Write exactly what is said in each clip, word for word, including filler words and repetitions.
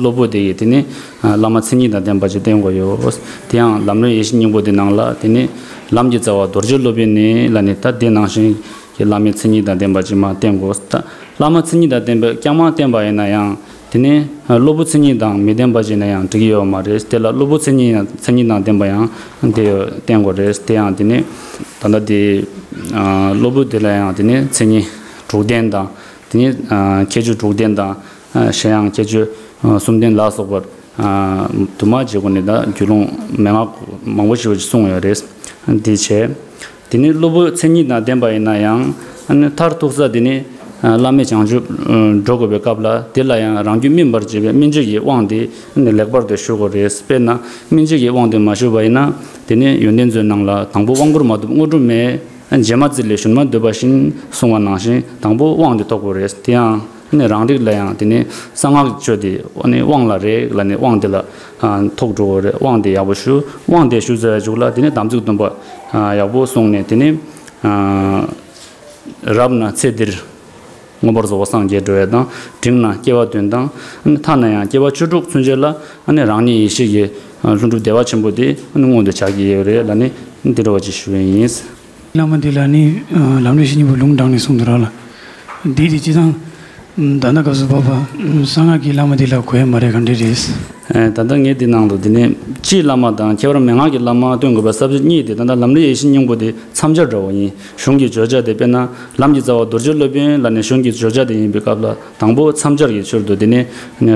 སློབ་བུ་དེ་ཡིས་དེ་ནི་བླ་མ་མཚན་ཉིད་དང་ལྡན་པ་ཅིག་བསྟེན་དགོས་ཡོད། དེ་ཡང་ལམ་རིམ་ཡེ་ཤེས་སྙིང་པོ་དེ་ནང་ལ་དེ་ནི་ལམ་གྱི་རྩ་བ་རྡོ་རྗེ་སློབ་དཔོན་ནི་ལ་ནི་ད་དེ་ནང་བཞིན་གྱི་བླ་མའི་མཚན་ཉིད་དང་ལྡན་པ་ཅིག་མ་བསྟེན་དགོས། ད་བླ་མ་མཚན་ཉིད་དང་ལྡན་པའི་རྐྱང་མ་བསྟེན་པ་ཡིན་ན་ཡང་དེ་ནི་སློབ་བུ་མཚན་ཉིད་དང་མི་ལྡན་པ་ཅིག་ན་ཡང་འགྲིག་གི་ཡོད་མ་རེད། དེ་ལ་སློབ་བུ་མཚན་ཉིད་ཡང་མཚན་ཉིད་དང་ལྡན་པ་ཡང་དེ་བསྟེན་དགོས་རེད། དེ་ཡང་དེ་ནི་ད་ལྟ་དེ་སློབ་བུ་དེ་ལ་ཡང་དེ་ནི་མཚན་ཉིད་དྲུག་ལྡན་དང་དེ་ནི་ཁྱད་ཆོས་དྲུག་ལྡན་དང་། གཞན་ཡང་ཁྱད་ཆོས་གསུམ་ལྡན་ལ་སོགས་པར་དུ་མ་བྱེད་སྒོ་ནས་ད་རྒྱུད་ལུང་མན་ངག་མང་པོ་ཞིག་གསུངས་ཡོད་རེད། འདི་བྱས། དེ་ནི་སློབ་བུ་མཚན་ཉིད་དང་ལྡན་པ་ཡིན་ན་ཡང་ཨ་ནི་མཐར་ཐུག་ས་དེ་ནི་བླ་མེད་བྱང་ཆུབ་འགྲོ་དགོས་པའི་སྐབས་ལ་དེ་ལ་ཡང་རང་རྒྱུད་སྨིན་པར་བྱེད་པའི་སྨིན་བྱེད་ཀྱི་དབང་དེ་ནི་ལེགས་པར་དུ་ཞུ་དགོས་རེད། དཔེར་ན་སྨིན་བྱེད་ཀྱི་དབང་དེ་མ་ཞུ་བ་ཡིན་ན་དེ་ནི་ཡོན་ཏན་མཛོད་ནང་ལ་དང་པོ་དབང་བསྐུར་མ་ཐོབ་དངོས་གྲུབ་མེད། རྗེས་མ་བརྩིས་ལས་གཞུང་མ་འདོད་པ་བཞིན་གསུངས་པ་ནང་བཞིན་དང་པོ་དབང་དེ་ཐོབ་དགོས་རེད། དེ་ཡང་ནི་རང་རིགས་ལ་ཡང་དེ་ནི་གསང་སྔགས་ཆོས་དེ་ནི་དབང་ལ་རེག་ལ་ནི་དབང་དེ་ལ་ཐོགས་འགྲོ་དགོས་རེད། དབང་དེ་ཡག་པོ་ཞུ། དབང་དེ་ཞུ་ཚར་བའི་མཇུག་ལ་དེ་ནི་དམ་ཚིག་སྡོམ་པ་ཡག་པོ་བསྲུངས་ནས་དེ་ནི་རབ་ན་ཚེ་འདིར་མངོན་པར་རྫོགས་པར་སངས་རྒྱས་འགྲོ་ཡ་དང་། འབྲིང་ན་སྐྱེ་བ་བདུན་དང་། ཐ་ན་ཡང་སྐྱེ་བ་བཅུ་དྲུག་ཚུན་ཆད་ལ་རང་ཉིད་ཡེ་ཤེས་ཀྱི་ལྷུན་གྲུབ་བདེ་བ་ཆེན་པོ་དེ་མངོན་དུ་བྱ་གི་ཡོད་རེད་ལ་ནི་འདི་འདྲ་བ་ཅིག་ཞུ་ཡ་ཡིན། བླ་མ་འདི་ལ་ནི་ལམ་རིམ་བཞི་སྙིང་པོ་ལུང་དྲངས་ནས་གསུངས་འདུག་ར་ལ། འདི་དེ་སྤྱི་བཏང་ད་ལྟ་སྐབས་སུ་བབ་པ་གསང་སྔགས་ཀྱི་བླ་མ་འདི་ལ་གོ་ཡ་མ་རེད། ག་འདྲ་རེད། ད་ལྟ་ངས་འདི་ནང་དུ་འདི་ནས་སྤྱིའི་བླ་མ་དང་ཁྱད་པར་མན་ངག་གི་བླ་མ་སྟོན་དགོས་པའི་ས་བཅད་གཉིས་དེ་ད་ལྟ་ལམ་རིམ་ཡེ་ཤེས་སྙིང་པོ་དེ་མཚམས་སྦྱར་འདྲ་བོ་ཡིན། གཞུང་གི་བརྗོད་བྱ་དེ་དཔེར་ན་ལམ་གྱི་རྩ་བ་རྡོ་རྗེ་སློབ་དཔོན་ལ་ནི་གཞུང་གི་བརྗོད་བྱ་དེ་ཡིན་པའི་སྐབས་ལ་དང་པོ་མཚམས་སྦྱར་གྱི་ཚུལ་དུ་དེ་ནས་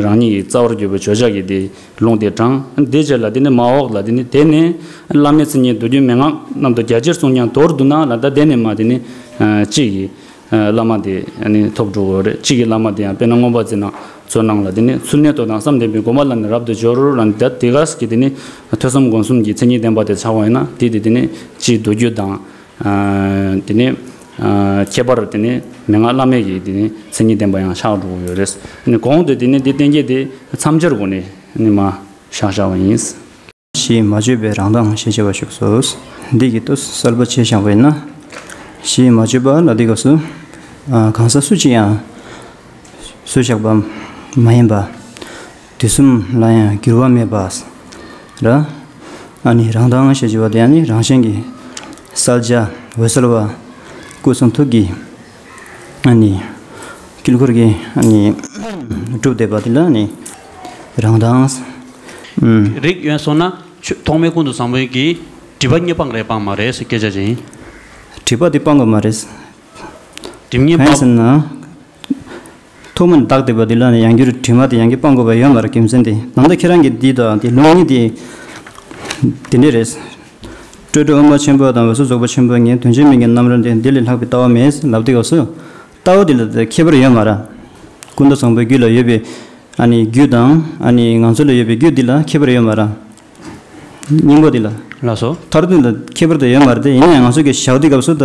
རང་ཉིད་ཀྱི་རྩ་བར་གྱུར་པའི་བརྗོད་བྱ་གི་དེ། ལུང་དེ་དྲངས། དེའི་རྗེས་ལ་དེ་ནི་མ་འོག་ལ་དེ་ནི་དེ་ནི་བླ་མའི་མཚན་ཉིད་མདོ་རྒྱུད་མན་ངག་རྣམས་དང་རྒྱ་ཆེར་གསུངས་ཀྱང་མདོར་བསྡུ་ན་ལ་ད་དེ་ནི་མ་དེ་ནི་གཅིག་གི་བླ་མ་དེ་ནི་ཐོབ་འགྲོ་གི་རེད། གཅིག་གི་བླ་མ་དེ་ཡང་དཔེར་ན་མངོན་པ་མཛད་ན་མཛོད་ནང་ལ་དེ་ནི་ཚུལ་གནས་མདོ་དང་བསམ་ལྡན་པའི་སྒོམ་པ་ལ་ནི་རབ་ཏུ་སྦྱོར་ལ་ནི་ད་དེ་ག་གི་དེ་ནི་ཐོས་བསམ་སྒོམ་གསུམ་གྱི་མཚན་ཉིད་ལྡན་པ་དེ་ཆགས་པ་ཡིན་ན་དེ་དེ་དེ་ནི་སྤྱིའི་མདོ་རྒྱུད་དང་། དེ་ནས་ཁྱད་པར་དེ་ནས་མན་ངག་བླ་མེད་ཀྱི་དེ་ནས་མཚན་ཉིད་ལྡན་པ་ཡང་ཆགས་འགྲོ་གི་ཡོད་རེད། ནི་གོང་དུ་དེ་ནས་དེ་བསྟན་རྒྱས་དེ་མཚམས་སྦྱར་སྒོ་ནས་ནི་མ་བཞག་བཞག་པ་ཡིན། ཞེས་མ་བརྗོད་པའི་རང་མདངས་ཞེས་བྱ་བ་བཞུགས་སོ། འདི་གི་དུས་གསལ་པོ་བྱས་བཞག་པ་ཡིན་ན། ཞེས་མ་བརྗོད་པ་ལ་འདི་སྐབས་སུ་གང་ཟག་སུ་ཅི་ཡང་བཟོས་བཞག་པ་མ་ཡིན་པ། དུས་གསུམ་ལ་ཡང་འགྱུར་བ་མེད་པ་ར། ཨ་ནི་རང་མདངས་ཞེས་བྱ་བ་དེ་ཨ་ནི་རང་བཞིན་གྱི་གསལ་བྱ་འོད་གསལ་བ་སྐུ་གསུང་ཐུགས་ཀྱི་ཨ་ནི་དཀྱིལ་འཁོར་གྱི་ཨ་ནི་གྲུབ་བསྡད་པ་དེ་ལ་ཨ་ནི་རང་མདངས། ཨུམ། རིགས་ཡོད་སོང་ན་ཆོས་ཐོགས་མེད་ཀུན་ཏུ་བཟང་པོའི་གི་སྒྲིབ་པ་གཉིས་སྤང་རེད་སྤང་མ་རེད་ཟེར་སྐད་ཆ་ཅིག་ཡིན། སྒྲིབ་པ་དེ་སྤང་དགོས་མ་རེད། སྒྲིབ་གཉིས་གང་ཡིན་སྤང་ཟེར་ན། ཐོག་མར་བདག་སྡིག་པ་འདི་ལ་ནི་ཡང་འགྱུར་དྲི་མ་དེ་ཡང་གི་སྤང་དགོས་པ་ཡོད་མ་རེད། རྒྱུ་མཚན་དེ་ད་ལྟ་ཁྱེད་རང་གི་འདི་དང་དེ་ལུང་གཉིས་དེ་དེ་འདྲས་རེད། སྤྲོས་བྲལ་དབུ་མ་ཆེན་པོ་དང་འོད་གསལ་རྫོགས་པ་ཆེན་པོ་ལྔའི་དོན་ཆེན་མིང་གི་རྣམ་རོལ་དེ་འདི་ལས་ལྷག་པའི་ལྟ་བ་མེད་ལབ་དུས་སྐབས་སུ་ལྟ་བ་འདི་ལ་ཁྱད་པར་ཡོད་མ་རེད། ཀུན་ཏུ་བཟང་པོའི་རྒྱུད་ལ་ཡོད་པའི་ཨ་ནི་རྒྱུད་དང་ཨ་ནི་ང་ཚོ་ལ་ཡོད་པའི་རྒྱུད་འདི་ལ་ཁྱད་པར་ཡོད་མ་རེད། སྙིང་པོ་འདི་ལ། ལགས་སོ། མཐར་ཐུག་ལ་ཁྱད་པར་དུ་ཡོད་མ་རེད་དེ་ཡིན་ན་ཡང་ང་ཚོ་གི་བཞག་དུས་སྐབས་སུ་ད་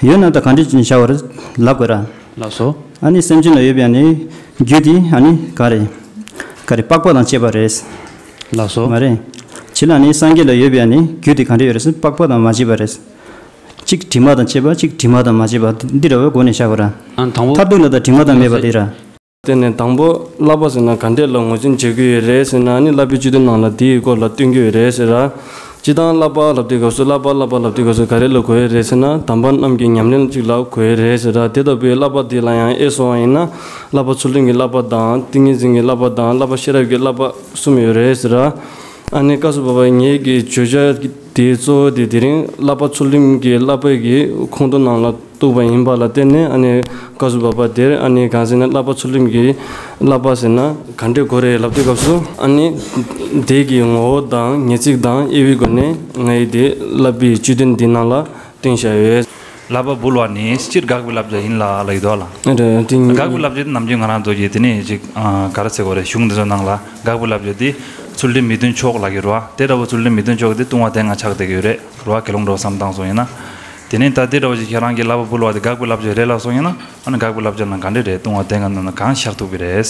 ཡོད་ན་ད་ག་འདྲ་ཅིག་བཞག་པ་རེད་ལབ་དགོས་ར། ལགས་སོ། ཨ་ནི་སེམས་ཅན་ལ་ཡོད་པའི་ཨ་ནི་རྒྱུད་དེ་ཨ་ནི་ག་རེ་ག་རེ་པགས་པ་དང་བཅས་པ་རེད། ལགས་སོ། མ་རེད། ཕྱི་ལ་ཨ་ནི་སངས་རྒྱས་ལ་ཡོད་པའི་ཨ་ནི་རྒྱུད་དེ་ག་འདྲ་ཡོད་རེད་ཟེར་པགས་པ་དང་མ་བཅས་པ་རེད། གཅིག་དྲི་མ་དང་བཅས་པ་གཅིག་དྲི་མ་དང་མ་བཅས་པ་འདི་འདྲ་བའི་སྒོ་ནས་བཞག་དགོས་ར། ཨ་དང་པོ། མཐར་ཐུག་ལ་ད་དྲི་མ་དང་མེད་པ་དེ་ར། དེ་ནས་དང་པོ་བསླབ་པ་ཟེར་ན་ག་འདྲས་ལ་ངོས་འཛིན་བྱེད་ཀྱི་ཡོད་རེད་ཟེར་ན་ནི་བསླབ་པའི་བཅུད་དོན་ནང་ལ་དེའི་སྐོར་ལ་སྟོན་གྱི་ཡོད་རེད་ཟེར་ར། སྤྱིར་བཏང་བསླབ་པ་ལབ་དུས་སྐབས་སུ་བསླབ་པ་བསླབ་པ་ལབ་དུས་སྐབས་སུ་ག་རེ་ལ་གོ་ཡོད་རེད་ཟེར་ན་དམ་པ་རྣམས་ཀྱི་ཉམས་ལེན་གཅིག་ལ་གོ་ཡོད་རེད་ཟེར་ར། དེ་ལྟ་བུའི་བསླབ་པ་འདི་ལ་ཡང་དབྱེ་སོང་བ་ཡིན་ན་བསླབ་པ་ཚུལ་ཁྲིམས་ཀྱི་བསླབ་པ་དང་ཏིང་ངེ་འཛིན་གྱི་བསླབ་པ་དང་བསླབ་པ་ཤེས་རབ་ཀྱི་བསླབ་པ་གསུམ་ཡོད་རེད་ཟེར་ར། ཨ་ནི་སྐབས་སུ་བབ་པ་ངེད་ཀྱི་བརྗོད་བྱ་དེའི་གཙོ་བོ་དེ་དེ་རིང་བསླབ་པ་ཚུལ་ཁྲིམས་ཀྱི་བསླབ་པའི་གི་ཁོངས་གཏོགས་ནང་ལ་གཏུགས་པ་ཡིན་པ་ལ་བརྟེན་ནས་ཨ་ནི་སྐབས་སུ་བབ་པ་དེར་ཨ་ནི་གང་ཟེར་ན་བསླབ་པ་ཚུལ་ཁྲིམས་ཀྱི་བསླབ་པ་ཟེར་ན་ག་འདྲས་དགོས་རེད་ལབ་དུས་སྐབས་སུ་ཨ་ནི་དེ་གི་ངོ་བོ་དང་ངེས་ཚིག་དང་དབྱེ་བའི་སྒོ་ནས་ངས་དེ་བསླབ་པའི་བཅུད་དོན་འདི་ནང་ལ་བསྟན་བཞག་ཡོད། བསླབ་པ་འབུལ་བ་ནི་སྤྱིར་དགག་པའི་བསླབ་བྱ་ཡིན་ལ་ལ་ཡོད་དོ་ལ། ཨ་རེད་དེ། དགག་པའི་བསླབ་བྱ་དེ་ནམ་རྒྱུན་ང་རང་ཚོ་གིས་དེ་ནས་ཅིག་ག་རེ་ཟེར་དགོས་རེད། གཞུང་འདི་ཚོ་ནང་ལ་དགག་པའི་བསླབ་བྱ་དེ་ཚུལ་ཁྲིམས་མི་མཐུན་ཕྱོགས་ལབ་ཀྱི་རེད་བ། དེ་འདྲ་བོ་ཚུལ་ཁྲིམས་མི་མཐུན་ཕྱོགས་དེ་ལྟུང་བ་དེ་ལྔ་ཆགས་བསྡད་ཀྱི་ཡོད་རེད། རེད་བ། དགེ་སློང་འདྲ་བོ་བསམ་བཏང་སོང་ཡིན་ན། དེ་ནས་ད་དེ་འདྲ་བོ་ཞིག་ཁྱེད་རང་གིས་བསླབ་པ་འབུལ་བ་དེ་དགག་པའི་བསླབ་བྱ་རེད་ལབ་སོང་ཡིན་ན། ཨ་ནི་དགག་པའི་བསླབ་བྱ་ནང་ག་འདྲས་རེད། ལྟུང་བ་དེ་ལྔ་ནང་ན་གང་ཤར་ཐུབ་ཀྱི་རེད།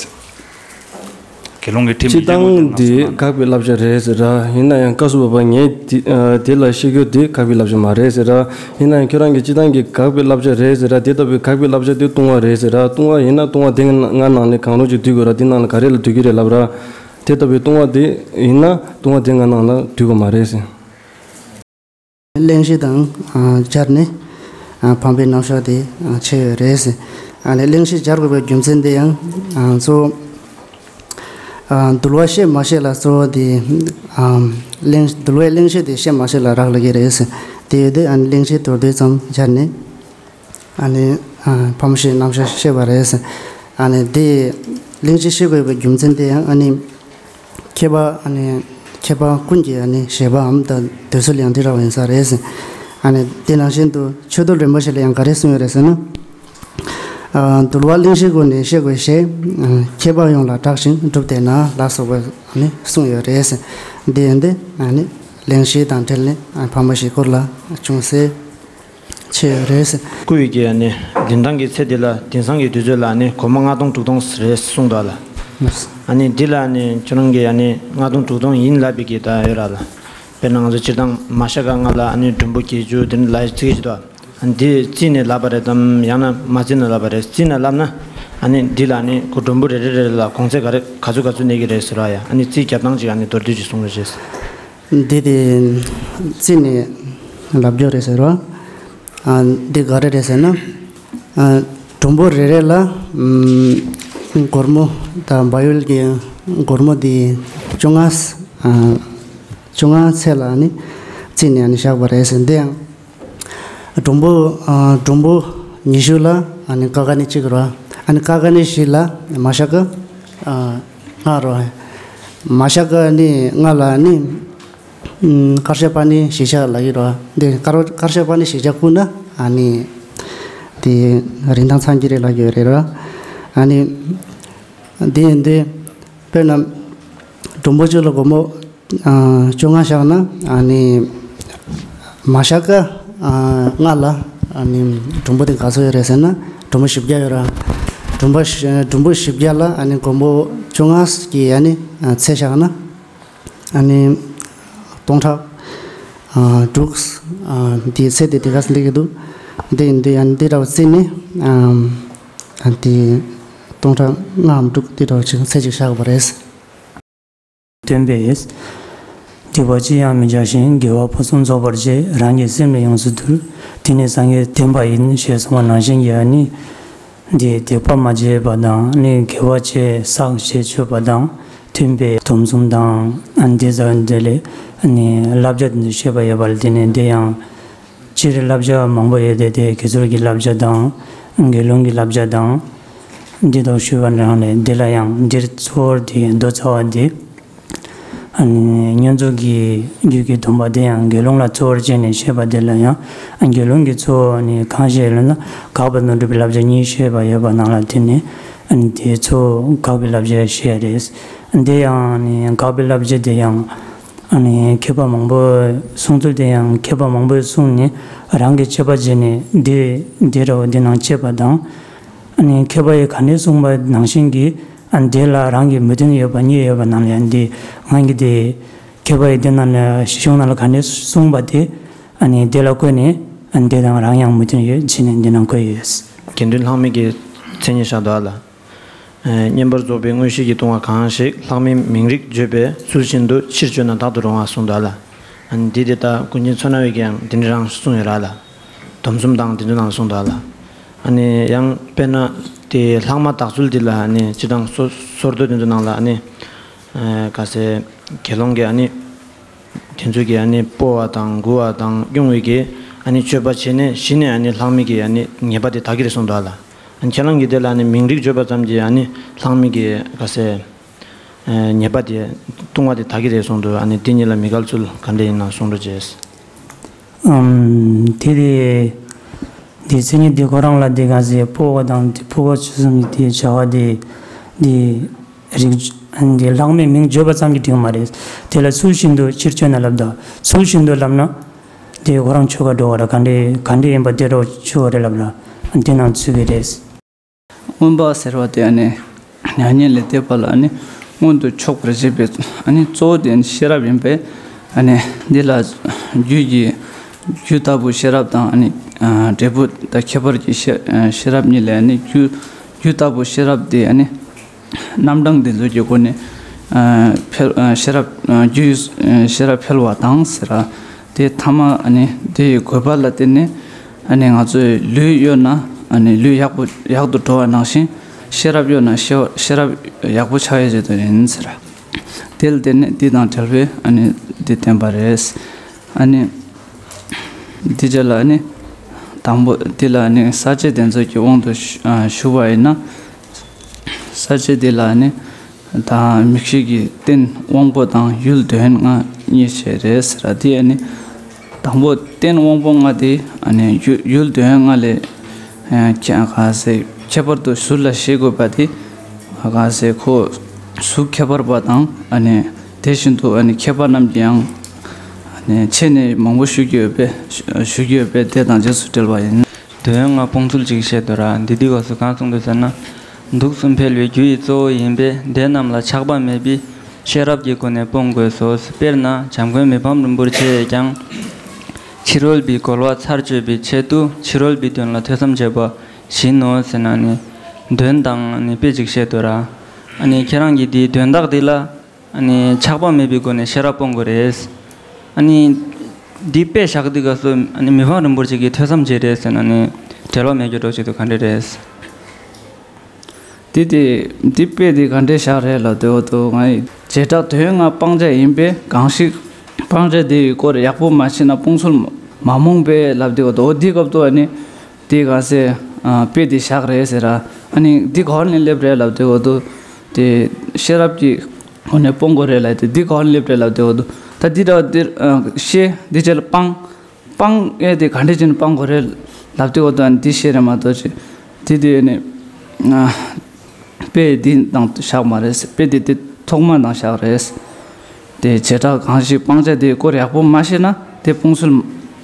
དགེ་སློང་གི་ཁྲིམས་མི་འཇལ་དགོས་ཟེར་ན་སོང་ན། སྤྱིར་བཏང་འདི་དགག་པའི་བསླབ་བྱ་རེད་ཟེར་ར། ཡིན་ན་ཡང་བཀའ་ཟུར་པ་པ་ངས་འདི་ཨ་དེ་ལ་བཤད་རྒྱུ་འདི་དགག་པའི་བསླབ་བྱ་མ་རེད་ཟེར་ར། ཡིན་ན་ཡང་ཁྱོད་རང་གིས་སྤྱིར་བཏང་གི་དགག་པའི་བསླབ་བྱ་རེད་ཟེར་ར། དེ་ལྟ་བུའི་དགག་པའི་བསླབ་བྱ་དེ་ལྟུང་བ་རེད་ཟེར་ར། ལྟུང་བ་ཡིན་ན་ལྟུང་བ་དེ་ལྔ་ནང་ནས་གང་རུང་ཅིག་སྡུད་དགོས་ར། དེ་ནང་ལ་ག་རེ་ལ་སྡུད་ཀྱི་རེད་ལབ་ར། དེ་ལྟ་བུའི་ལྟུང་བ་དེ་ཡིན་ན་ལྟུང་བ་དེ་ལྔ་ནང་ལ་སྡུད་དགོས་མ་རེད་ཟེར། གླེང་གཞི་དང་ཨ་སྦྱར་ནས་ཨ་ཕམ་པའི་རྣམ་གཞག་དེ་ཨ་ཕྱེ་ཡོད་རེད། ཨ་ནི་གླེང་གཞི་སྦྱར་དགོས་པའི་རྒྱུ་མཚན་དེ་ཡང་ཨ་གཙོ་བོ་ཨ་འདུལ་བ་བཤད་མ་བཤད་ལ་གཙོ་བོ་དེ་ཨ་གླེང་འདུལ་བའི་གླེང་གཞི་དེ་བཤད་མ་བཤད་ལ་རག་ལས་ཀྱི་རེད། དེ་ཡོད་དུས་ཨ་ནི་གླེང་གཞི་མདོར་བསྡུས་ཙམ་སྦྱར་ནས་ཨ་ནི་ཨ་ཕམ་བྱའི་རྣམ་གཞག་བཤད་པ་རེད། ཨ་ནི་དེ་གླེང་གཞི་བཤད་དགོས་པའི་རྒྱུ་མཚན་དེ་ཡང་ཨ་ནི། མཁས་པ་ཨ་ནི་མཁས་པ་ཀུན་གྱི་ཨ་ནི་བཞེད་པའམ་ད་འདོད་ཚུལ་ཡང་འདི་འདྲ་བ་ཡིན་ས་རེད། ཨ་ནི་དེ་ནང་བཞིན་དུ་ཆོས་རྡོར་རིན་པོ་ཆེ་ལ་ཡང་ག་རེ་གསུངས་ཡོད་རེད་ཟེར་ན། ཨ་འདུལ་བ་གླེང་གཞིའི་སྒོ་ནས་བཤད་དགོས་ཞེས། ཨ་མཁས་པ་ཡོངས་ལ་གྲགས་ཤིང་གྲུབ་བསྟན་ན་ལ་སོགས་པ་ཨ་ནི་གསུངས་ཡོད་རེད། འདི་ཡིན་ཏེ་ཨ་ནི་གླེང་གཞི་དང་འབྲེལ་ནས་ཨ་ཕ་མ་ཞིག་སྐོར་ལ་ཅུང་ཟད། ཆེ་རེད། སྐུ་ཡི་གི་ཨ་ནི་འཛིན་སྟངས་ཀྱི་ཚེ་འདི་ལ་དེང་སང་གི་དུས་ཚོད་ལ་ཨ་ནི་སྒོར་མོ་ལྔ་སྟོང་དྲུག་སྟོང་རེད་གསུངས་འདུག་ལ། ཨ་ནི་འདི་ལ་ཨ་ནི་ཁྱོད་རང་གི་ཨ་ནི་ལྔ་སྟོང་དྲུག་སྟོང་ཡིན་ལབ་པའི་གི་ད་ཡོད་ར་ལ། དཔེར་ན་ང་ཚོ་སྤྱིར་བཏང་མ་ཤ་ཀ་ལྔ་ལ་ཨ་ནི་མགྲོན་པོ་བརྒྱད་ཅུ་དེ་འདྲ་ལ་བརྩི་གི་ཞིག་འདུག་ཨ་ནི་འདི་བརྩིས་ནས་ལབ་པ་རེད་དམ། ཡང་ན་མ་བརྩིས་ནས་ལབ་པ་རེད། བརྩིས་ནས་ལབ་ན་ཨ་ནི་འདི་ལ་ཨ་ནི་ཁོ་མགྲོན་པོ་རེ་རེ་རེ་ལ་གོང་ཚད་ག་རེ་ག་ཚོད་ག་ཚོད་གནས་ཀྱི་རེད་ཟེར་བ་ཡ། ཨ་ནི་རྩིས་རྒྱབ་སྟངས་ཅིག་ཨ་ནི་མདོར་བསྡུས་ཅིག་གསུང་རོགས་བྱེད། འདི་དེ་རྩིས་ནས་ལབ་རྒྱུ་རེད་ཟེར་བ། ཨ་འདི་ག་རེ་རེད་ཟེར་ན། ཨ་མགྲོན་པོ་རེ་རེ་ལ་ཨམ་སྒོར་མོ་དང་བལ་ཡུལ་གྱི་སྒོར་མོ་འདི་བཅོ་ལྔ་ཨ་བཅོ་ལྔ་ཚད་ལ་ནི་རྩིས་ནས་ནི་བཞག་པ་རེད་ཟེར། འདི་ཡང་མགྲོན་པོ་ཨ་མགྲོན་པོ་ཉི་ཤུ་ལ་ཨ་ནི་ཀ་ཁ་ནི་གཅིག་རོ། ཨ་ནི་ཀ་ཁ་ནི་བཞི་ལ་མ་ཤ་ཀ་ཨ་ལྔ་རོ། མ་ཤ་ཀ་ནི་ལྔ་ལ་ནི། ཨུམ་ཀར་ཤ་པ་ཎི་བཞི་ཆ་ལ་ཡོད་རོ། འདི་ཀར་ཀར་ཤ་པ་ཎི་བཞི་ཆ་བསྐུར་ན་ཨ་ནི་དེ་རིན་ཐང་ཚང་གི་རེད་ལ་ཡོད་རེད་རོ། ཨ་ནི་འདི་འདི་དཔེར་ན་མགྲོན་པོ་གཅིག་ལ་སྒོར་མོ་ཨ་བཅོ་ལྔ་བཞག་ན་ཨ་ནི་མ་ཤ་ཀ་ཨ་ལྔ་ལ་ཨ་ནི་མགྲོན་པོ་དེ་ག་ཚོད་ཡོད་རེད་ཟེར་ན་མགྲོན་པོ་བཞི་བརྒྱ་ཡོད་ར། མགྲོན་པོ་བཞི་མགྲོན་པོ་བཞི་བརྒྱ་ལ་ཨ་ནི་སྒོར་མོ་བཅོ་ལྔ་གི་ཨ་ནི་ཚད་བཞག་ན། ཨ་ནི་སྟོང་ཕྲག་ཨ་དྲུག་ཨ་འདི་ཚད་དེ་དེ་ག་ཚོད་འདི་གི་འདུག་འདི་འདི་ཨ་ནི་འདི་འདྲ་བ་བརྩིས་ནས་ཨ་ཨ་འདི་སྟོང་ཕྲག་ལྔའམ་དྲུག་འདི་འདྲ་བ་ཅིག་ཚད་ཅིག་བཞག་པ་རེད། སྟོན་པས། སྡིག་པ་ཅི་ཡང་མི་བྱ་ཞིང་། དགེ་བ་ཕུན་སུམ་ཚོགས་པར་སྤྱད། རང་གི་སེམས་ལ་ཡོངས་སུ་གཏོད། དེ་ནི་སངས་རྒྱས་བསྟན་པ་ཡིན། ཞེས་གསུངས་པ་ནང་བཞིན་གྱི་ཨ་ནི། འདི་སྡིག་པ་མ་བྱས་པ་དང་ནི་དགེ་བ་བྱས་བསགས་བྱས་མཆོད་པ་དང་མཐུན་པའི་སྡོམ་གསུམ་དང་འདི་ཟ་འདི་ལས་ནི་བསླབ་བྱ་འདི་ཚོ་བཤད་པ་ཡོད་པ་ལ་བརྟེན་ནས་འདི་ཡང་སྤྱིར་བསླབ་བྱ་མང་པོ་ཡོད་དེ་དེ་དགེ་ཚུལ་གྱི་བསླབ་བྱ་དང་དགེ་སློང་གི་བསླབ་བྱ་དང་འདི་དག་ཞུས་པ་ནང་ལས་འདི་ལ་ཡང་འདིར་གཙོ་བོར་དེ་མདོ་རྩ་བ་འདི། ཨ་ནི་བསྙེན་རྫོགས་ཀྱི་རྒྱུད་ཀྱི་སྡོམ་པ་དེ་ཡང་དགེ་སློང་ལ་གཙོ་བོར་བྱས་ནས་བཤད་པ་དེ་ལ་ཡང་དགེ་སློང་གི་གཙོ་བོ་ནི་གང་ཞིག་ལབ་ན་དགག་པ་དང་སྒྲུབ་པའི་བསླབ་བྱ་གཉིས་བཤད་པ་ཡོད་པ་ནང་ལ་དེ་ནི་ཨ་ནི་དེའི་གཙོ་བོ་དགག་པའི་བསླབ་བྱ་བཤད་རེད། དེ་ཡང་ནི་དགག་པའི་བསླབ་བྱ་དེ་ཡང་ཨ་ནི་མཁས་པ་མང་པོས་གསུང་ཚུལ་དེ་ཡང་མཁས་པ་མང་པོས་གསུངས་ནས་རང་གིས་དཔྱད་པ་བྱས་ནས་འདི་འདི་འདྲ་བ་འདི་ནང་དཔྱད་པ་དང་། ཨ་ནི་མཁས་པ་ཡིས་ག་འདྲས་གསུངས་པ་ནང་བཞིན་གྱི་ཨ་འདི་ལ་རང་གི་མོས་མཐུན་ཡོད་པ་རྙེད་ཡོད་པ་ནང་ལ་ཡང་འདི་ང་གི་དེ་མཁས་པ་ཡིས་འདི་ནང་ལ་ཞིབ་ཆུང་ནང་ལ་ག་འདྲས་གསུངས་པ་དེ་ཨ་ནི་དེ་ལ་བཀོད་ནས་ཨ་འདི་དང་རང་ཡང་མོས་མཐུན་ཡོད་བྱས་ནས་འདི་ནང་བཀོད་ཡོད། དགེ་འདུན་ལྷག་མེད་ཀྱི་མཚན་ཉིད་བཞག་འདུག་ལ། བསྙེན་པར་རྫོགས་པའི་དངོས་གཞི་གི་ལྟུང་བ་གང་ཞིག་ལྷག་མའི་མིང་རིགས་བརྗོད་པས་ཚུལ་བཞིན་དུ་ཕྱིར་བཅོས་ན་དག་ཏུ་རུང་བ་གསུངས་འདུག་ལ། འདི་དེ་ལྟ་ཀུན་མཁྱེན་མཚོ་སྣ་བའི་གིས་ཡང་འདི་འདྲ་རང་གསུངས་ཡོད་ར་ལ། སྡོམ་གསུམ་དང་དེ་ཚོའི་ནང་ལ་གསུངས་འདུག་ལ། ཨ་ནི་ཡང་དཔེར་ན་དེ་ལྷག་མ་དག་ཚུལ་འདི་ལ་ཨ་ནི་སྤྱིར་བཏང་སོ་སོར་མདོ་དེ་ཚོའི་ནང་ལ་ཨ་ནི་ག་ཟེ་དགེ་སློང་གི་ཨ་ནི་དེ་ཚོ་གི་ཨ་ནི་སྤོ་བ་དང་མགུ་བ་དང་དབྱུང་བའི་གི་ཨ་ནི་སྤྱོད་པ་བྱས་ནས་གཞི་ནས་ཨ་ནི་ལྷག་མའི་གི་ཨ་ནི་ཉེས་པ་དེ་དག་གི་རེད་གསུངས་འདུག་ལ། ཨ་ནི་ཁྱེད་རང་གི་དེ་ལ་ཨ་ནི་མིང་རིགས་བརྗོད་པ་ཙམ་གྱིས་ཨ་ནི་ལྷག་མའི་གི་ག་ཟེ། ཉེས་པ་དེ་ལྟུང་བ་དེ་དག་གི་རེད་གསུངས་འདུག་ཨ་ནི་དེ་གཉིས་ལ་མི་འགལ་ཚུལ་ག་འདྲ་ཡིན་ན་གསུང་རོགས་བྱས། ཨམ། དེ་དེ་དེ་མཚན་ཉིད་དེ་ཁོ་རང་ལ་དེ་ག་ཟེ་སྤོ་བ་དང་དེ་ཕུ་བོ་ཆུ་གསུམ་གྱི་དེ་བྱ་བ་དེ་དེ་རིགས་དེ་ལྷག་མའི་མིང་བརྗོད་པ་ཙམ་གྱིས་འགྲིག་མ་རེད། དེ་ལ་ཚུལ་བཞིན་དུ་ཕྱིར་བཅོས་ན་ལབ་ད་ཚུལ་བཞིན་དུ་ལབ་ན་དེ་ཁོ་རང་ཆོ་ག་འགྲོ་བ་ར་ག་འདྲ་ག་འདྲ་ཡིན་པ་དེ་འགྲོ་ཆོ་ག་རེད་ལབ་ལ་དེ་ནང་ཚུད་ཀྱི་རེད། མངོན་པ་ཟེར་བ་དེ་ཨ་ནི་མྱ་ངན་ལས་འདས་པ་ལ་ཨ་ནི་ མངོན་དུ་ཕྱོགས་པར་བྱེད་པའི་ཨ་ནི་གཙོ་བོ་དེ་ཤེས་རབ་ཡིན་པས། ཨ་ནི་འདི་ལ་རྒྱུད་ཀྱི་རྒྱུད་ལྟ་བུ་ཤེས་རབ་དང་། ཨ་ནི་འབྲས་བུ་དང་ཁྱད་པར་གྱི་ཤེས་ཤེས་རབ་གཉིས་ལས། ཨ་ནི་རྒྱུད་རྒྱུད་ལྟ་བུ་ཤེས་རབ་དེ་ཨ་ནི་རྣམ་གྲངས་དེ་ཚོ་གི་སྒོ་ནས་ཨ་འཕེལ་ཨ་ཤེས་རབ་ཨ་རྒྱུད་ཨ་ཤེས་རབ་འཕེལ་བ་དང་ཟེར། དེ་ཐ་མ་ཨ་ནི་དེ་ཡི་དགོས་པ་ལ་བརྟེན་ནས་ཨ་ནི་ང་ཚོའི་ལུས་གཡོ་ན་ཨ་ནི་ལུས་ཡག་པོ་ཡག་ཏུ་འགྲོ་བ་ནང་བཞིན། ཤེས་རབ་གཡོ་ན་ཤེས་ཤེས་རབ་ཡག་པོ་ཆགས་ཡ་ཆེད་དུ་ཡིན་ཟེར། དེ་ལ་བརྟེན་ནས་འདི་དང་བྲལ་བའི་ཨ་ནི་འདི་བསྟན་པ་རེད། ཨ་ནི་འདི་རྗེས་ལ་ཨ་ནི་དང་པོ་འདི་ལ་ཨ་ནི་ས་བཅད་དེ་ཚོ་གི་དབང་དུ་ཞུ་ཨ་ཞུ་བ་ཡིན་ན། ས་བཅད་འདི་ལ་ཨ་ནི་དང་མིག་ཤེས་ཀྱི་རྟེན་དབང་པོ་དང་ཡུལ་དོན་ལྔ་གཉིས་བྱས་རེད་ཟེར། དེ་ཨ་ནི་དང་པོ་རྟེན་དབང་པོ་ལྔ་དེ་ཨ་ནི་ཡུལ་ཡུལ་དོན་ལྔ་ལས་ཨ་ཁྱད་ག་ཟེ་ཁྱད་པར་དུ་ཟུར་ལ་ཤེས་དགོས་པ་དེ། ག་ཟེ་ཁོ་གཟུགས་ཁྱད་པར་བ་དང་། ཨ་ནི་དེ་བཞིན་དུ་ཨ་ནི་མཁས་པ་རྣམས་ཀྱིས་ཡང་ཨ་ནི་ཆེད་ནས་མང་པོ་ཞུ་གི་ཡོད་པས་ཞུ་གི་ཡོད་པས་དེ་དང་རྗེས་སུ་འབྲེལ་བ་ཡིན། དོན་ལྔ་སྤོང་ཚུལ་ཅིག་བཤད་དོ་ར། འདི་དུས་སྐབས་སུ་གང་གསུངས་འདུག་ཟེར་ན། དུག་གསུམ་འཕེལ་བའི་རྒྱུ་ཡི་གཙོ་བོ་ཡིན་པས། དེ་རྣམས་ལ་ཆགས་པ་མེད་པའི་ཤེས་རབ་ཀྱི་སྒོ་ནས་སྤོང་དགོས་སོ། དཔེར་ན་བྱམས་མགོན་མི་ཕམ་རིན་པོ་ཆེས་ཀྱང་། ཕྱི་རོལ་པའི་རྒོལ་བ་ཚར་གཅོད་པའི་ཆེད་དུ། ཕྱི་རོལ་པའི་དོན་ལ་ཐོས་བསམ་བྱེད་པ་བཞིན་ནོ་ཟེར་ན་ནི། དོན་དང་ནི་དཔེ་ཅིག་བཤད་དོ་ར། ཨ་ནི་ཁྱེད་རང་གིས་འདིའི་དོན་དག་འདི་ལ་ཨ་ནི་ཆགས་པ་མེད་པའི་སྒོ་ནས་ཤེས་རབ་སྤོང་དགོས་རེད། ཨ་ནི་འདི་དཔེ་བཞག་དུས་སྐབས་སུ་ཨ་ནི་མི་ཕམ་རིན་པོ་ཆེ་གིས་ཐོས་བསམ་བྱེད་རེད་ཟེར་ན་ནི་འབྲེལ་བ་མེད་རྒྱུ་འགྲོ་ཆེད་དུ་ག་འདྲ་རེད། དེ་དེ་འདི་དཔེ་དེ་ག་འདྲས་བཞག་རེད་ལབ་དུས་འོ་དུ་ང་ཡི་བྱེ་བྲག་དོན་ལྔ་སྤང་བྱ་ཡིན་པས། གང་ཞིག་སྤང་བྱ་དེ་ཡི་སྐོར་ཡག་པོ་མ་ཤེས་ན་སྤོང་ཚུལ་མ་རྨོངས་པས་ལབ་དུས་འོ་དུ་འོ་འདི་སྐབས་དུ་ཨ་ནི་དེ་ག་ཟེ་དཔེ་དེ་བཞག་རེད་ཟེར་ར། ཨ་ནི་འདི་ག་བ་ནས་སླེབས་རེད་ལབ་དུས་འོ་དུ་དེ་ཤེས་རབ་ཀྱི་སྒོ་ནས་སྤོང་དགོས་རེད་ལབ་དེ་འདི་ག་བ་ནས་སླེབས་རེད་ལབ་དུས་འོ་དུ་ད་འདི་འདྲ་འདིར་ཤེས་འདི་བྱས་ལ་སྤང་། སྤང་ཨེ་དེ་ག་འདྲས་བྱས་ནས་སྤང་དགོས་རེད་ལབ་དུས་འོ་དོ་ཨ་ནི་འདི་བཤད་རེད་མ་གཏོགས་ཅི། དེ་དུས་ནི་དཔེ་འདི་དང་བཞག་མ་རེད། དཔེ་དེ་དེ་ཐོག་མ་དང་བཞག་རེད། དེ་བྱེ་བྲག་གང་ཞིག་སྤང་བྱ་དེའི་སྐོར་ཡག་པོ་མ་ཤེས་ན་དེ་སྤོང་ཚུལ་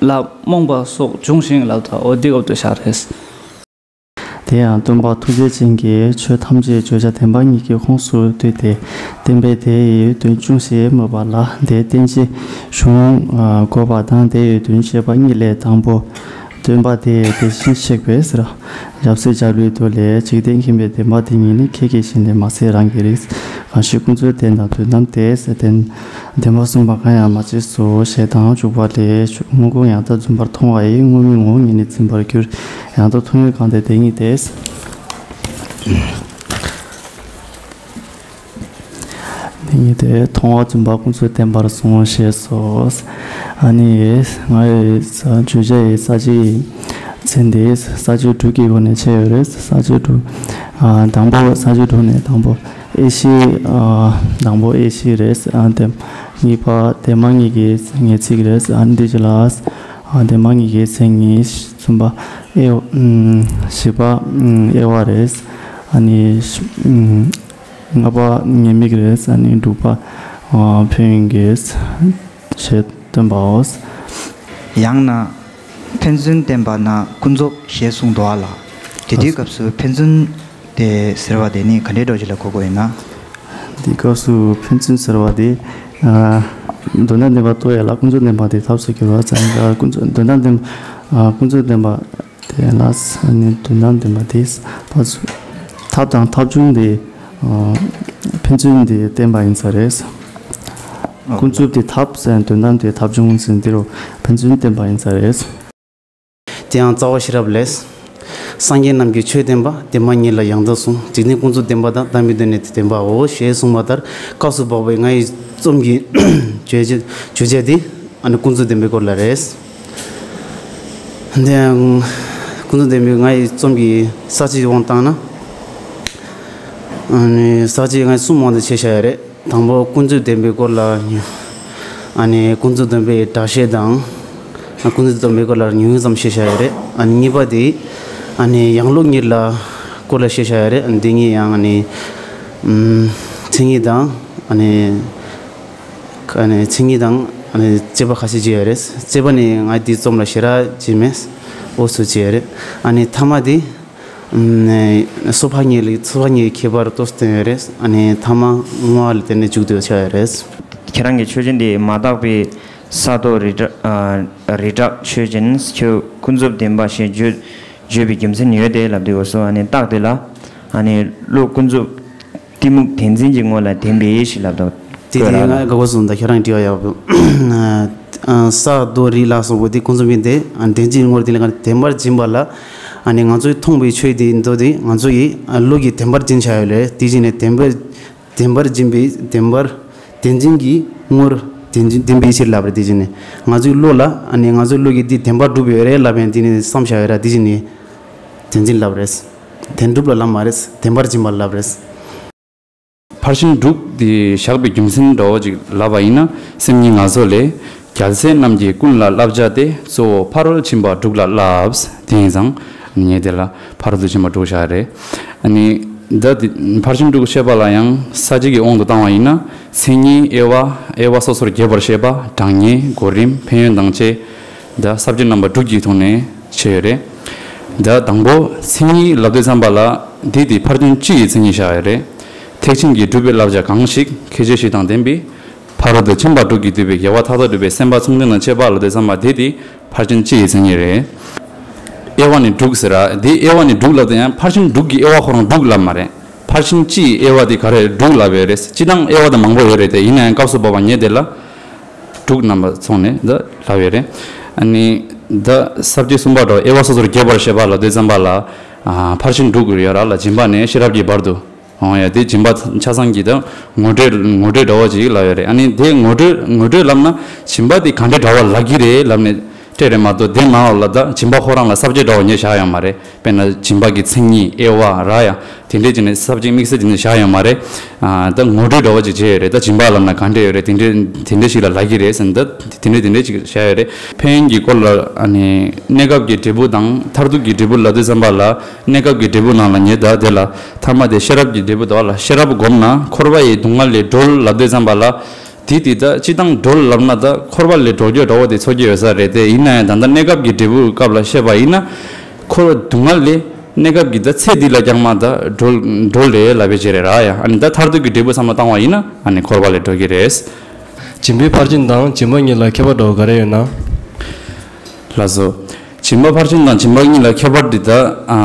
ལ་རྨོངས་པ་སོགས་འབྱུང་ཞིང་ལབ་ད་འོ་འདི་སྐབས་དུ་བཞག་རེད། དེ་ཡང་སྟོན་པ་ཐུགས་རྗེ་ཅན་གྱིས་ཆོས་ཐམས་ཅད་བརྗོད་བྱ་བདེན་པ་གཉིས་ཀྱི་ཁོངས་སུ་བསྡུས་ཏེ་བསྟན་པས་དེ་ཡི་དོན་ཅུང་ཟད་སྨོས་པ་ལ། དེའི་བསྟན་བྱའི་གཞུང་འགོད་པ་དང་དེ་ཡི་དོན་བཤད་པ་གཉིས་ལས་དང་པོ། སྟོན་པ་དེ་དེ་བཞིན་གཤེགས་པའི་ཟེར། ཞབས་སྲས་བྱ་ལུས་མདོ་ལས། འཇིག་རྟེན་མཁྱེན་པའི་བདེན་པ་དེ་ཉིད་ནི། ཁྱེད་ཀྱི་བཞིན་དེ་མ་ཟད་རང་གི་རིགས། གང་ཞིག་ཀུན་རྫོབ་བདེན་དང་དོན་དམ་བདེན། བདེན་པ་གསུངས་པ་གང་ཡང་མ་མཆིས་སོ། ཞེས་དང་འཇུག་པ་ལས། དངོས་ཀུན་ཡང་དག་རྫུན་པར་མཐོང་བ་ཡི། དངོས་མེད་ངོ་བོ་ཉིད་ནི་འཛིན་པར་འགྱུར། ཡང་དག་མཐོང་ཡུལ་གང་དེ་དེ་ཉིད་དེ། དེ་ཉིད་དེ་མཐོང་བ་རྫུན་པ་ཀུན་རྫོབ་བདེན་པར་གསུངས་ཞེས་སོ། ཨ་ནི་ང་ཡི་བརྗོད་བྱ་ཡི་ས་བཅད་ཚན་འདི་ས་བཅད་དྲུག་གི་སྒོ་ནས་ཕྱེ་ཡོད་རེད། ས་བཅད་དྲུག་ཨ་དང་པོ་ས་བཅད་དྲུག་ནས་དང་པོ་དབྱེ་གཞི། ཨ་དང་པོ་དབྱེ་གཞི་རེད། ཨ་དེ་གཉིས་པ་དེ་མ་གཉིས་ཀྱི་ངེས་ཚིག་རེད། ཨ་འདི་ཅི་ལ་ཨ་དེ་མ་གཉིས་ཀྱི་མཚན་ཉིད། གསུམ་པ་དབྱེ་བ། ཨམ་བཞི་པ་ཨམ་དབྱེ་བ་རེད། ཨ་ནི་ཨམ་ལྔ་པ་ཉེས་དམིགས་རེད། ཨ་ནི་དྲུག་པ་ཨ་ཕན་ཡོན་གྱི་ཞེས་སྟོན་པའོ། ཡང་ན་ཕན་ཚུན་བསྟན་པ་ན་ཀུན་རྫོབ་ཞེས་གསུངས་འདུག་ཨ་ལ། དེ་དུས་སྐབས་སུ་ཕན་ཚུན་དེ་ཟེར་བ་དེ་ནི་ག་འདྲའི་འགྲོ་གཞི་ལ་གོ་དགོས་ཡིན་ན། འདི་སྐབས་སུ་ཕན་ཚུན་ཟེར་བ་དེ། ཨ་དོན་དམ་བདེན་པ་རྟོགས་ཡ་ལ་ཀུན་རྫོབ་བདེན་པ་དེ་ཐབས་སུ་འགྱུར་བ་ཙམ་ཡིན་ལ། ཀུན་རྫོབ་དོན་དམ་བདེན་པ། ཨ་ཀུན་རྫོབ་བདེན་པ་དེ་ལ་ནི་དོན་དམ་བདེན་པ་དེ་ཐབས་སུ། ཐབས་དང་ཐབས་བྱུང་དེ། ཨ་ཕན་ཚུན་དེ་བསྟན་པ་ཡིན་ས་རེད། ཀུན་རྫོབ་དེ་ཐབས་ཟེར། དོན་དམ་དེ་ཐབས་བྱུང་ཟེར། འདི་རུ་ཕན་ཚུན་བསྟན་པ་ཡིན་ས་རེད། དེ་ཡང་རྩ་བ་ཤེས་རབ་ལས། སངས་རྒྱས་རྣམས་ཀྱིས་ཆོས་བསྟན་པ། དེ་མ་ཉིད་ལ་ཡང་དག་གསུངས། འཇིག་རྟེན་ཀུན་རྫོབ་བདེན་པ་དང་། བདག་མེད་དོན་གཉིས་དེ་བདེན་པའོ། ཞེས་གསུངས་པ་ལྟར་སྐབས་སུ་བབས་པའི་ང་ཡི་རྩོམ་གྱི་བརྗོད་བྱ་བརྗོད་བྱ་འདི་ཨ་ནི་ཀུན་རྫོབ་བདེན་པའི་སྐོར་ལ་རེད། དེ་ཡང་ཀུན་རྫོབ་བདེན་པའི་ང་ཡི་རྩོམ་གྱི་ས་བཅད་དབང་བཏང་ན། ཨ་ནི་ས་བཅད་ང་ཡི་གསུམ་དབང་དུ་ཕྱེ་བཞག་ཡ་རེད། དང་པོ་ཀུན་རྫོབ་བདེན་པའི་སྐོར་ལ་ཉུང་། ཨ་ནི་ཀུན་རྫོབ་བདེན་པའི་གྲགས་བཤད་དང་། ཀུན་རྫོབ་བདེན་པའི་སྐོར་ལ་ཉུང་ཉུང་ཙམ་བཤད་བཞག་ཡོད་རེད། ཨ་ནི་གཉིས་པ་དེ་ཨ་ནི་ཡང་ལོག་གཉིས་ལ་སྐོར་ལ་བཤད་བཞག་ཡོད་རེད། ཨ་ནི་འདི་གཉིས་ཡང་ཨ་ནི་ཨམ་མཚན་ཉིད་དང་ཨ་ནི་ཨ་ནི་མཚན་ཉིད་དང་ཨ་ནི་དཔྱད་པ་ཁ་ཤས་བྱས་ཡོད་རེད། དཔྱད་པ་ནི་ང་འདིའི་རྩོམ་ལ་ཞེ་དྲག་བྱས་མེད། འོ་སུ་བྱས་ཡོད་རེད། ཨ་ནི་ཐ་མ་དེ། ནས་སོ་ཕག་གཉིས་ལས་སོ་ཕག་གཉིས་ཁྱད་པར་ཏོག་ཙམ་སྟོན་ཡོད་རེད། ཨ་ནི་ཐ་མ་བསྔོ་བ་ལ་བརྟེན་ནས་མཇུག་བསྡུ་བྱ་ཡོད་རེད། ཁྱེད་རང་གི་མཆོད་སྦྱིན་དེ་མ་དག་པའི་ས་རྡོ་རི་བྲག་ཨ་རི་བྲག་མཆོད་སྦྱིན་ཁྱོད་ཀུན་རྫོབ་བདེན་པ་ཞེས་བརྗོད་བརྗོད་པའི་རྒྱུ་མཚན་ཡོད་དེ་ལབ་དུས་འོ་སོ། ཨ་ནི་རྟགས་དེ་ལ་ཨ་ནི་བློ་ཀུན་རྫོབ་གཏི་མུག་བདེན་འཛིན་གྱི་ངོ་ལ་བདེན་པའི་ཞེས་ལབ་དུས། དེ་དེ་ང་དགའ་པོ་སོང་། ད་ཁྱེད་རང་དྲི་བ་ཡག་པོ། ས་རྡོ་རི་ལ་སོགས་པ་དེ་ཀུན་རྫོབ་ཡིན་ཏེ། ཨ་བདེན་འཛིན་ངོར་དེ་ལ་ག་བདེན་པར་འཛིན་པ་ལ། ཨ་ནི་ང་ཚོས་མཐོང་བའི་ཆོས་དེ་འདོད་དེ་ང་ཚོ་ཡི་ཨ་བློ་གིས་བདེན་པར་འཛིན་བྱ་ཡོད་ལས། དེ་བཞིན་ནས་བདེན་པར་བདེན་པར་འཛིན་པའི་བདེན་པར་བདེན་འཛིན་གྱི་ངོར་བདེན་འཛིན་བདེན་པའི་ཕྱིར་ལབ་རེད། དེ་བཞིན་ནས་ང་ཚོའི་བློ་ལ། ཨ་ནི་ང་ཚོའི་བློ་གིས་འདི་བདེན་པར་གྲུབ་ཡོད་རེད་ལབ་ཡང་དེ་ནི་བསམ་བྱ་ཡོད་ར། དེ་བཞིན་ནས་བདེན་འཛིན་ལབ་རེད། བདེན་གྲུབ་ལ་ལབ་མ་རེད། བདེན་པར་འཛིན་པ་ལབ་རེད། ཕར་ཕྱིན་དྲུག་འདི་བཞག་པའི་རྒྱུ་མཚན་འདྲ་བོ་ཅིག་ལབ་པ་ཡིན་ན། སེམས་ཉིད་ངང་ཚུལ་ལས། རྒྱལ་སྲས་རྣམས་ཀྱིས་ཀུན་ལ་བསླབ་བྱ་སྟེ། གཙོ་བོ་ཕ་རོལ་ཕྱིན་པ་དྲུག་ལ་བསླབ། དེ་ཡིན་ཙང་ངས་དེ་ལ་ཕ་རོལ་ཏུ་ཕྱིན་པ་དྲུག་བཞག་རེད། ཨ་ནི་ད་དེ་ཕར་ཕྱིན་དྲུག་བཤད་པ་ལ་ཡང་ས་བཅད་ཀྱི་དབང་དུ་བཏང་བ་ཡིན་ན། མཚན་ཉིད། དབྱེ་བ། དབྱེ་བ་སོ་སོར་རྒྱས་པར་བཤད་པ། གྲངས་ངེས། གོ་རིམ། ཕན་ཡོན་དང་བཅས། ད་ས་བཅད་རྣམ་པ་དྲུག་གི་ཐོག་ནས་བྱས་ཡོད་རེད། ད་དང་པོ་མཚན་ཉིད་ལབ་དུས་ཙམ་པ་ལ་འདི་དེ་ཕར་ཕྱིན་སྤྱི་ཡི་མཚན་ཉིད་བཞག་ཡོད་རེད། ཐེག་ཆེན་གྱིས་བསྒྲུབས་པའི་བསླབ་བྱ་གང་ཞིག་ཁྱད་ཆོས་བཞི་དང་ལྡན་པའི་ཕ་རོལ་ཏུ་ཕྱིན་པ་དྲུག་གིས་བསྡུས་པའི་དགེ་བ་མཐའ་དག་སྒྲུབ་པའི་སེམས་དཔའ་མཚུངས་ལྡན་དང་བཅས་པ་ལབ་དུས་ཙམ་པ་འདི་དེ་ཕར་ཕྱིན་སྤྱི་ཡི་མཚན་ཉིད་རེད། དབྱེ་བ་ནི་དྲུག་ཟེར་ར། འདི་དབྱེ་བ་ནི་དྲུག་ལབ་དུས་ཡང་ཕར་ཕྱིན་དྲུག་གི་དབྱེ་བ་ཁོ་རང་དྲུག་ལབ་མ་རེད། ཕར་ཕྱིན་སྤྱི་ཡི་དབྱེ་བ་དེ་ག་རེ་དྲུག་ལབ་ཡོད་རེད། སྤྱི་དང་དབྱེ་བ་དེ་མང་པོ་ཡོད་རེད་དེ། ཡིན་ན་ཡང་སྐབས་སུ་བབ་པ་ངས་དེ་ལ་དྲུག་རྣམ་པ་ཚོགས་ནས་འདི་ལབ་ཡོད་རེད། ཨ་ནི་ད་ས་བཅད་གསུམ་པ་འདྲ་དབྱེ་བ་སོ་སོར་རྒྱས་པར་བཤད་པ་ལབ་དུས་ཙམ་པ་ལ། ཨ་ཕར་ཕྱིན་དྲུག་ཡོད་ར་ལ། སྦྱིན་པ་ནས་ཤེས་རབ་ཀྱི་བར་དུ། འོང་ཡ་དེ་སྦྱིན་པ་ཆ་ཚང་གི་ད་ངོ་སྤྲོད་ངོ་སྤྲོད་འདྲ་བོ་ཅིག་ལབ་ཡོད་རེད། ཨ་ནི་དེ་ངོ་སྤྲོད་ངོ་སྤྲོད་ལབ་ན་སྦྱིན་པ་དེ་ག་འདྲ་འདྲ་བ་ལབ་ཀྱི་རེད་ལབ་ནས་སྤྲད་རེད་མ་གཏོགས། དེ་མ་ལ་ད་སྦྱིན་པ་ཁོ་རང་ལ་ས་བཅད་འདྲ་བོ་ངས་བཞག་ཡོད་མ་རེད། དཔེར་ན་སྦྱིན་པ་གི་མཚན་ཉིད། དབྱེ་བ་ར་ཡ། དེ་འདྲས་ཅིག་ནས་ས་བཅད་དམིགས་བསལ་ཅིག་ནས་བཞག་ཡོད་མ་རེད། ཨ་ད་ངོ་སྤྲོད་འདྲ་བོ་ཅིག་བྱས་ཡོད་རེད། ད་སྦྱིན་པ་ལབ་ན་ག་འདྲས་ཡོད་རེད། དེ་འདྲས་དེ་འདྲས་ཞིག་ལ་ལབ་ཀྱི་རེད་ཟེར་ནས། ད་དེ་འདྲས་དེ་འདྲས་ཅིག་བཞག་ཡོད་རེད། ཕན་ཡོན་གྱི་སྐོར་ལ་ཨ་ནི་གནས་སྐབས་ཀྱི་འབྲས་བུ་དང་མཐར་ཐུག་གི་འབྲས་བུ་ལབ་དུས་ཙམ་པ་ལ། གནས་སྐབས་ཀྱི་འབྲས་བུ་ནང་ལ་ངས་ད་དེ་ལ་ཐ་མ་དེ་ཤེས་རབ་ཀྱི་འབྲས་བུ་དོ་ལ། ཤེས་རབ་བསྒོམས་ན་འཁོར་བ་ཡི་སྡུག་བསྔལ་ལས་གྲོལ་ལབ་དུས་ཙམ་པ་ལ། དེ་དེ་ད་སྤྱི་དང་གྲོལ་ལབ་ན་ད་འཁོར་བ་ལས་གྲོལ་རྒྱུ་འདྲ་བོ་དེ་ཚོར་གྱི་ཡོད་ས་རེད་དེ། ཡིན་ན་ཡང་ད་ལྟ་གནས་སྐབས་ཀྱི་འབྲས་བུའི་སྐབས་ལ་བཤད་པ་ཡིན་ན། འཁོར་བ་སྡུག་བསྔལ་ལས་གནས་སྐབས་ཀྱི་ད་ཚེ་འདི་ལ་ཀྱང་མ་ད་གྲོལ་གྲོལ་རེད་ལབ་པའི་བྱེད་རེད་ར་ཡ། ཨ་ནི་ད་མཐར་ཐུག་གི་འབྲས་བུ་བསམ་བློ་བཏང་བ་ཡིན་ན་ཨ་ནི་འཁོར་བ་ལས་གྲོལ་གྱི་རེད། སྦྱིན་པའི་ཕར་ཕྱིན་དང་སྦྱིན་པ་གཉིས་ལ་ཁྱད་པར་འདྲ་བོ་ག་རེ་ཡོད་ན། ལགས་སོ། སྦྱིན་པ་ཕར་ཕྱིན་དང་སྦྱིན་པ་གཉིས་ལ་ཁྱད་པར་འདི་ད། ཨ་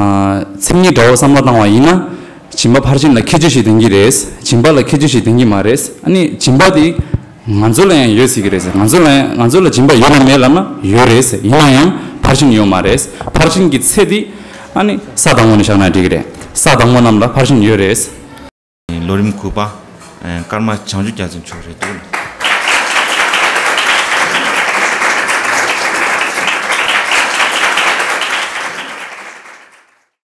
མཚན་ཉིད་འདྲ་བོ་བསམ་བློ་བཏང་བ་ཡིན་ན། སྦྱིན་པ་ཕར་ཕྱིན་ལ་ཁྱད་ཆོས་ཤིག་ལྡན་གྱི་རེད། སྦྱིན་པ་ལ་ཁྱད་ཆོས་ཤིག་ལྡན་གྱི་མ་རེད། ཨ་ནི་སྦྱིན་པ་དེ་ང་ཚོ་ལ་ཡང་ཡོད་ཟེར་གྱི་རེད་ཟེར། ང་ཚོ་ལ་ཡང་ང་ཚོ་ལ་སྦྱིན་པ་ཡོད་ན་མེད་ལབ་ན་ཡོད་རེད་ཟེར། ཡིན་ན་ཡང་ཕར་ཕྱིན་ཡོད་མ་རེད། ཕར་ཕྱིན་གྱི་ཚད་དེ་ཨ་ནི་ས་དང་པོ་ནས་བཞག་ན་འགྲིག་གི་རེད། ས་དང་པོ་རྣམས་ལ་ཕར་ཕྱིན་ཡོད་རེད། ལོ་རིམ་དགུ་པ། ཨ་ཀརྨ་བྱང་ཆུབ་རྒྱལ་མཚན་མཆོག་རེད་འདུག།